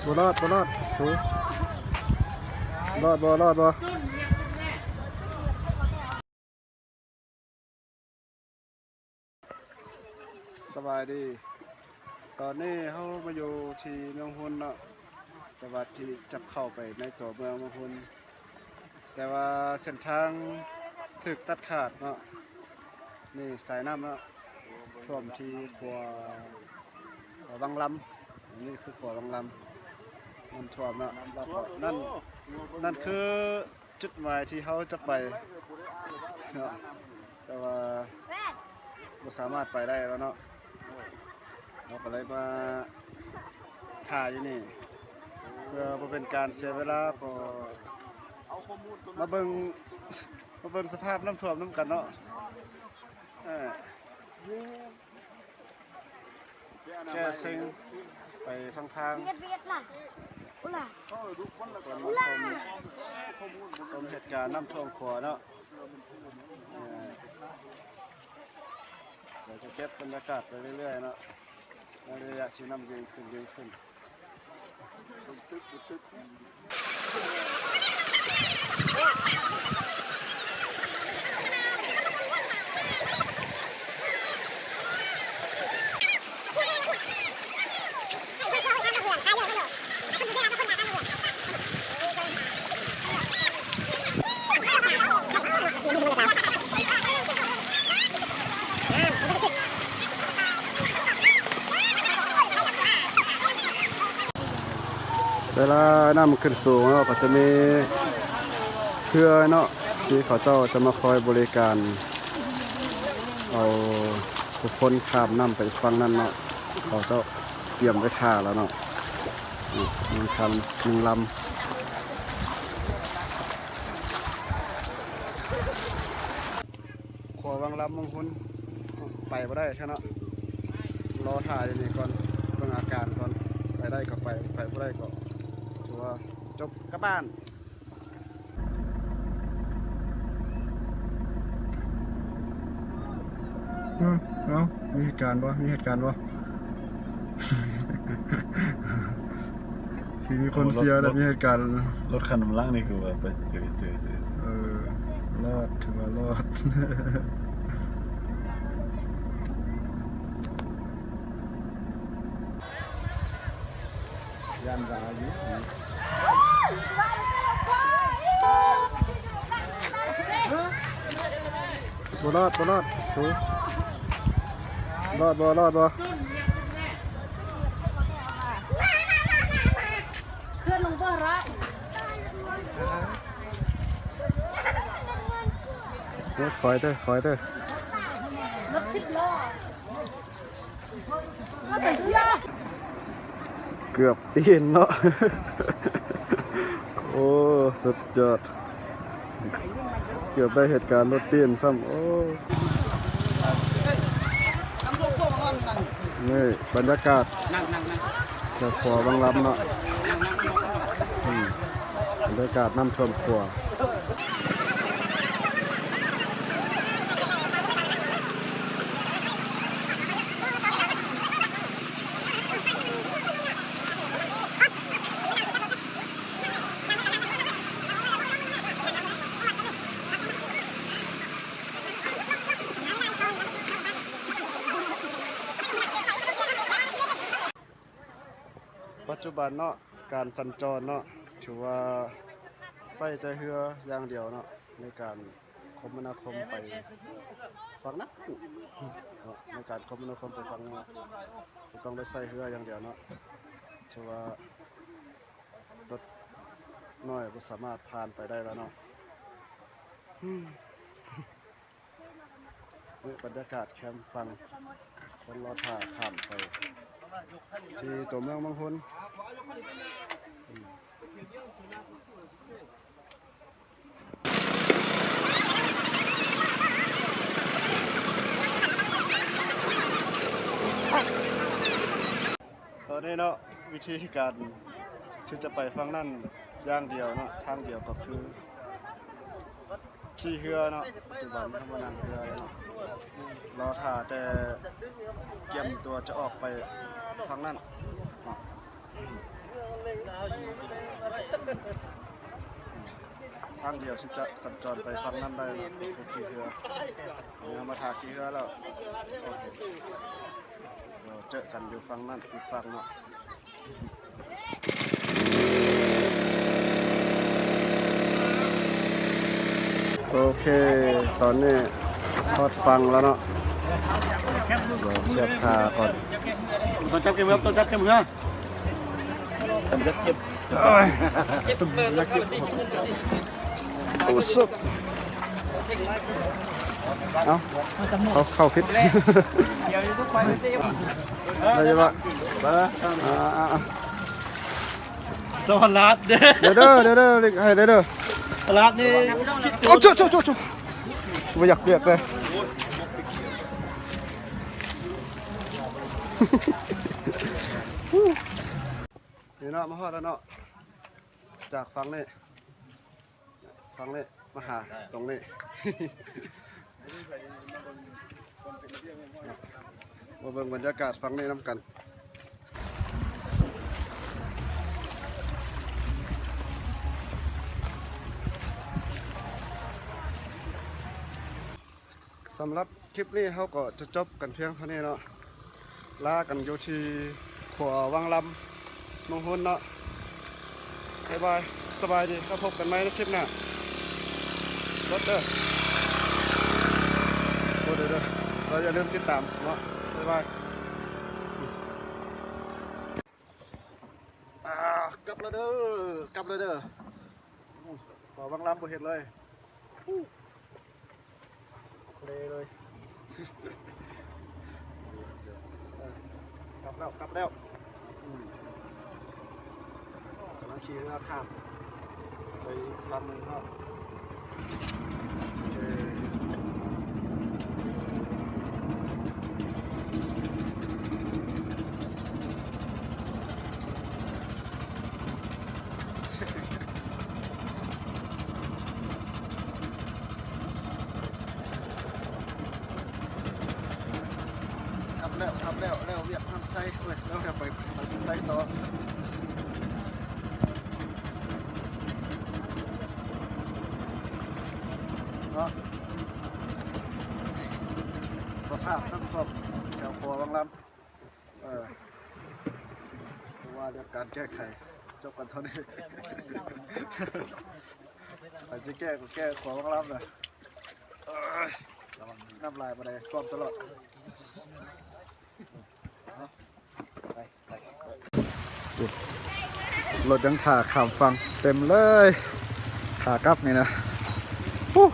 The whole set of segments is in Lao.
ບໍ່ລອດ ບໍ່ລອດ ໂຖ ລອດບໍ່ ລອດບໍ່? ສະບາຍດີ. ຕອນນີ້ເຮົາມາຢູ່ທີ່ເມືອງຮຸນເນາະ, ແຕ່ວ່າທີ່ຈະເຂົ້າໄປໃນຕົວເມືອງເມືອງຮຸນ, ແຕ່ວ່າເສັ້ນທາງຖືກຕັດຂາດເນາະ. ນີ້ສາຍນ້ຳເນາະ, ຖ້ວມທີ່ຂົວ ຂົວວັງລຳ. ນີ້ຄືຂົວວັງລຳ, ນ້ຳຖ້ວມເນາະ. ແລ້ວກໍນັ້ນ ນັ້ນຄື ຈຸດໝາຍທີ່ເຮົາຈະໄປເນາະ, ແຕ່ວ່າບໍ່ສາມາດໄປໄດ້ແລ້ວເນາະ. ເຮົາກໍເລີຍມາຖ້າຢູ່ນີ້ ເພື່ອບໍ່ເປັນການເສຍເວລາ, ກໍມາເບິ່ງ ມາເບິ່ງສະພາບນ້ຳຖ້ວມນຳກັນເນາະ. ເອີ ແກ່ເຊັງໄປພັງໆ ເຮັດວຽກນະ ອຸລະ ເພິ່ນມາຊົມ ຊົມເຫດການນ້ຳຖ້ວມຂົວເນາະ. ເອີ ດຽວຈະເກັບບັນຍາກາດໄປເລື້ອຍໆເນາະ ໃນໄລຍະທີ່ນ້ຳຍິ່ງຂຶ້ນ ຍິ່ງຂຶ້ນ. ເວລານ້ຳຂຶ້ນສູງເນາະ ກໍຈະມີເຮືອເນາະ ທີ່ເຂົາເຈົ້າຈະມາຄອຍບໍລິການ ເອົາທຸກຄົນຂ້າມນ້ຳໄປອີກຝັ່ງນັ້ນເນາະ. ເຂົາເຈົ້າຕຽມໄວ້ຖ້າແລ້ວເນາະ ນີ້ ໜຶ່ງຄັນ ໜຶ່ງລຳ. ຂົວວັງລຳເມືອງຮຸນ ໄປບໍ່ໄດ້ແທ້ເນາະ, ລໍຖ້າຢູ່ນີ້ກ່ອນ ເບິ່ງອາການກ່ອນ, ໄປໄດ້ກໍໄປ ໄປບໍ່ໄດ້ກໍຖືວ່າຈົບ ກັບບ້ານ. ອືມ ເອົ້າ ມີເຫດການບໍ່? ມີເຫດການບໍ່? ຄືມີຄົນເສຍແລ້ວ ມີເຫດການ. ລົດຄັນນຳຫຼັງນີ້ຄືວ່າໄປເຈີ ເຈີ ເຈີ ເອີ ລອດ ຖືວ່າລອດ. ຢ້ານວ່າຢູ່ ບໍ່ລອດ ບໍ່ລອດ ໂອ້ ລອດບໍ່ ລອດບໍ່? ເຄື່ອນລົງບໍ່ລະ ເດີ ຄອຍເດີ ຄອຍເດີ ລົດສິບລໍ້. ເກືອບປີ້ນເນາະ ໂອ້ ສຸດຍອດ ເກືອບໄດ້ເຫດການລົດປີ້ນຊ້ຳ ໂອ້ ນີ້ບັນຍາກາດແຖວຂົວວັງລຳເນາະ ອືມ ບັນຍາກາດນ້ຳຖ້ວມຂົວ. ປັດຈຸບັນເນາະ ການສັນຈອນເນາະ ຖືວ່າໃຊ້ແຕ່ເຮືອຢ່າງດຽວເນາະ ໃນການຄົມມະນາຄົມໄປຝັ່ງນັ້ນເນາະ ໃນການຄົມມະນາຄົມໄປຝັ່ງນັ້ນ ຈະຕ້ອງໄດ້ໃຊ້ເຮືອຢ່າງດຽວເນາະ ຖືວ່າລົດນ້ອຍບໍ່ສາມາດຜ່ານໄປໄດ້ແລ້ວເນາະ. ນີ້ບັນຍາກາດແຄມຝັ່ງ ຄົນລໍຖ້າຂ້າມໄປທີ່ຕົວເມືອງເມືອງຮຸນ. ຕອນນີ້ເນາະ ວິທີການທີ່ຈະໄປຝັ່ງນັ້ນຢ່າງດຽວເນາະ ທາງດຽວກໍຄື ຂີ່ເຮືອເນາະ ປັດຈຸບັນເຮົາມານັ່ງເຮືອເນາະ ລໍຖ້າແຕ່ກຽມຕົວຈະອອກໄປຝັ່ງນັ້ນເນາະ ທາງດຽວທີ່ຈະສັນຈອນໄປຝັ່ງນັ້ນໄດ້ເນາະ ຄືຂີ່ເຮືອ. ດຽວມາຖ້າຂີ່ເຮືອແລ້ວ ດຽວເຈີກັນຢູ່ຝັ່ງນັ້ນອີກຝັ່ງເນາະ. ໂອເຄ ຕອນນີ້ຮອດຝັ່ງແລ້ວເນາະ ດຽວທຽບທ່າກ່ອນ ຕ້ອງຈັບເກັບເຮືອ ຕ້ອງຈັບເກັບເຮືອ ຕ້ອງຈັບເກັບ ໂອ້ ສຸດ ເອົ້າ ເຂົ້າ ເຂົ້າຜິດ ໄດ້ຢູ່ບໍ່? ອ່າໆໆ ສະຫະລັດເດີ ດຽວເດີ ດຽວເດີ ເລັກໃຫ້ເດີ ສະຫະລັດນີ້ ໂອ້ ໂຈະໆໆ ບໍ່ຢາກວຽກເລີຍ ນີ້ເນາະ ມາຮອດແລ້ວເນາະ ຈາກຝັ່ງນີ້ ຝັ່ງນີ້ມາຫາຕົງນີ້ ມາເບິ່ງບັນຍາກາດຝັ່ງນີ້ນຳກັນ. ສຳລັບຄລິບນີ້ເຮົາກໍຈະຈົບກັນພຽງເທົ່ານີ້ເນາະ ລາກັນຢູ່ທີ່ຂົວວັງລຳ ເມືອງຮຸນເນາະ ບາຍບາຍ ສະບາຍດີ ແລ້ວພົບກັນໃໝ່ໃນຄລິບໜ້າ ກົດເດີ ກົດເດີ ແລ້ວຢ່າລືມຕິດຕາມເນາະ ບາຍບາຍ. ອ່າ ກັບແລ້ວເດີ ກັບແລ້ວເດີ ໂອ້ ບ່າວວັງລຳບໍ່ເຫັນເລີຍ ອູ້ ເລເລີຍ ເອີ ກັບແລ້ວ ກັບແລ້ວ ອືມ ກຳລັງຂີ່ເຮືອຂ້າມໄປອີກຝັ່ງໜຶ່ງເນາະ. ກັບແລ້ວ ກັບແລ້ວ ແລ້ວວຽກນ້ຳໃສ ໂອ້ຍ ແລ້ວໄປໄຊຕໍ່. ເນາະ ສະພາບນ້ຳຖ້ວມແຖວຂົວວັງລຳ ເອີ ເພາະວ່າເລື່ອງການແກ້ໄຂ ຈົບກັນເທົ່ານີ້ ໃຜຊິແກ້ກໍແກ້ຂົວວັງລຳນະ ເອີຍ ນ້ຳລາຍປານໃດ ຖ້ວມຕະຫຼອດ. ລົດຍັງຖ້າຂ້າມຝັ່ງເຕັມເລີຍ ຂາກັບນີ້ນະ ພຸ້ນ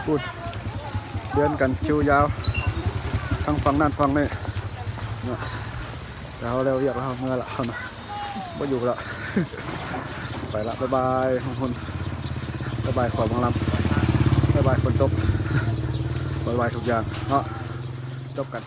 ພຸ້ນ ລຽນກັນຄິວຍາວ ທັງຝັ່ງນັ້ນຝັ່ງນີ້ເນາະ ແຕ່ເຮົາແລ້ວວຽກແລ້ວ ເຮົາເມືອລະ ເຮົານະ ບໍ່ຢູ່ລະ ໄປລະ ບາຍບາຍ ທຸກຄົນ ບາຍບາຍ ຂົວວັງລຳ ບາຍບາຍ ຝົນຕົກ ບາຍບາຍ ທຸກຢ່າງເນາະ ຈົບກັນ.